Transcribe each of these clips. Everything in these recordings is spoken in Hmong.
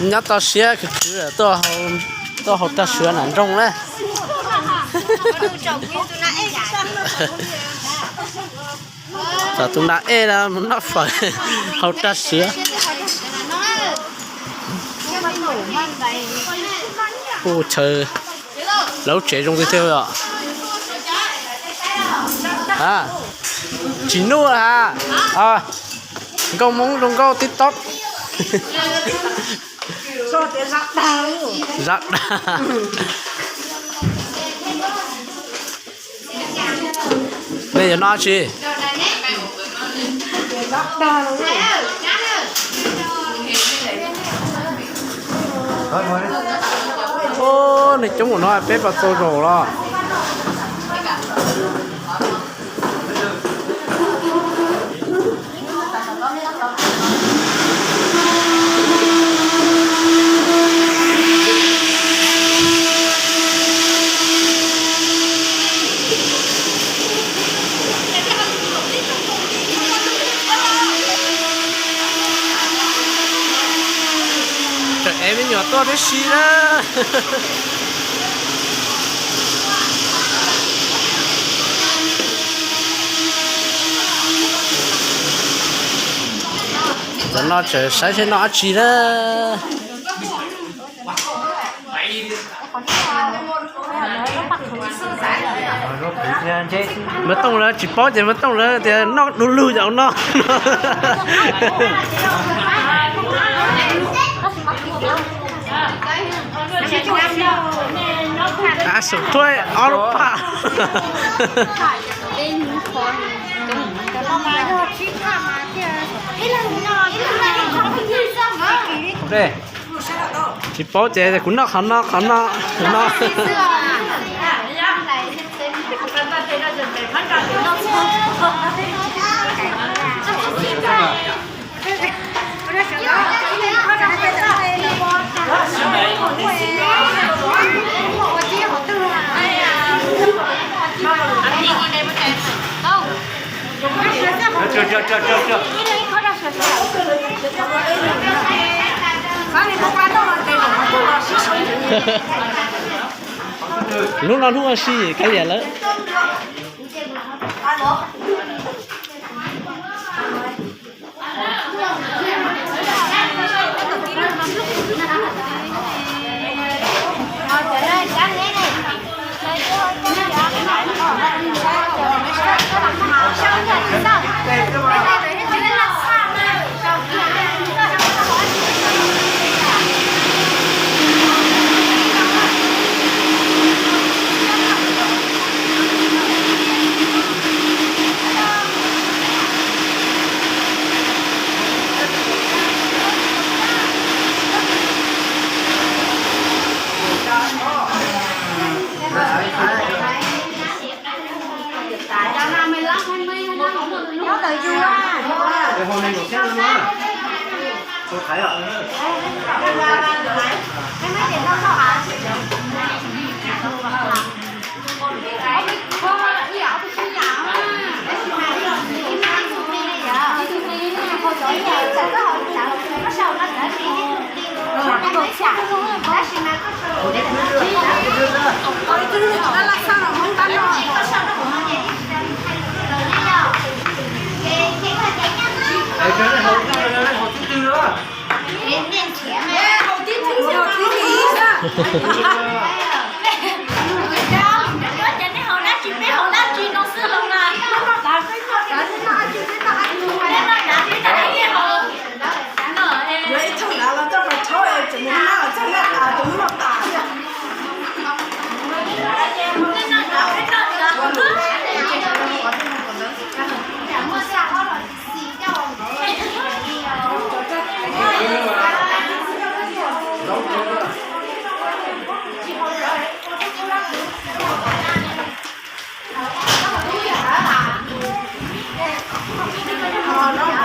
Nyob toj siab khwv khwv, tuaj haus raj sua nram nroog na. Tom tus nas ej no mus noj fawm, haus raj sua. Ua chaw, lawv lub tsev zoo tiag tiag os. Tsis nuj ha. Nkauj Hmoob zoo nkauj TikTok. Zab dag. Nej yuav noj tsi? Ub, neeg coob ua no peb puas tau zaum los? Tseem ev me nyuam tuaj tib si na. Tam no tseem saib seb noj dab tsi na. Npawg Tooj lawv tsis paub ces Npawg Tooj lawv tias noj du lug yam no. Ab, sum thuaj ob lub paj. Tsis paub ces kuv noj qhov no, qhov no, qhov no. Hnub no hnub ua si kab liam lawm.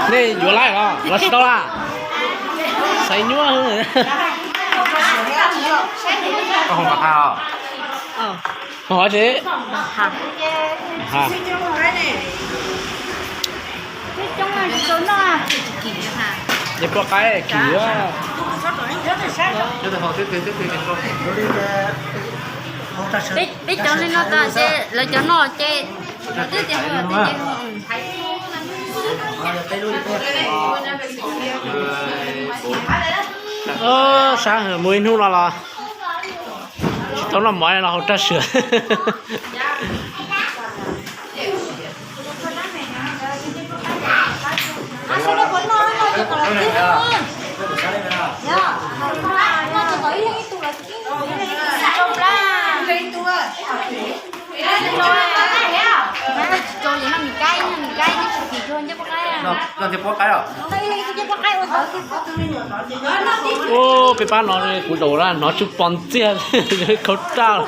Nej yuav laij los los tsis tau la? Xaiv nyuaj. Koj ho pas tag os? Ho tsis? Ces pua qaib kim. Peb cov li no tas ces lawv cov no ces lawv twb tias ho twb ces ho. Sab mus ib hnub no los tsis tau noj mov los haus raj sua. Ub, peb pab no kuv zaum hnov tsuj pos ntxiag, khau raj.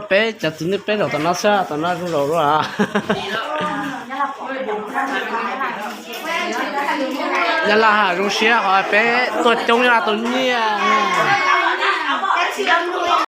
Peb cov txiv neej peb zaum tom no xwb, tom no zoo zaum dua. Nyab Laj zoo siab qhov peb tuaj coob Nyab Laj tau nyiaj.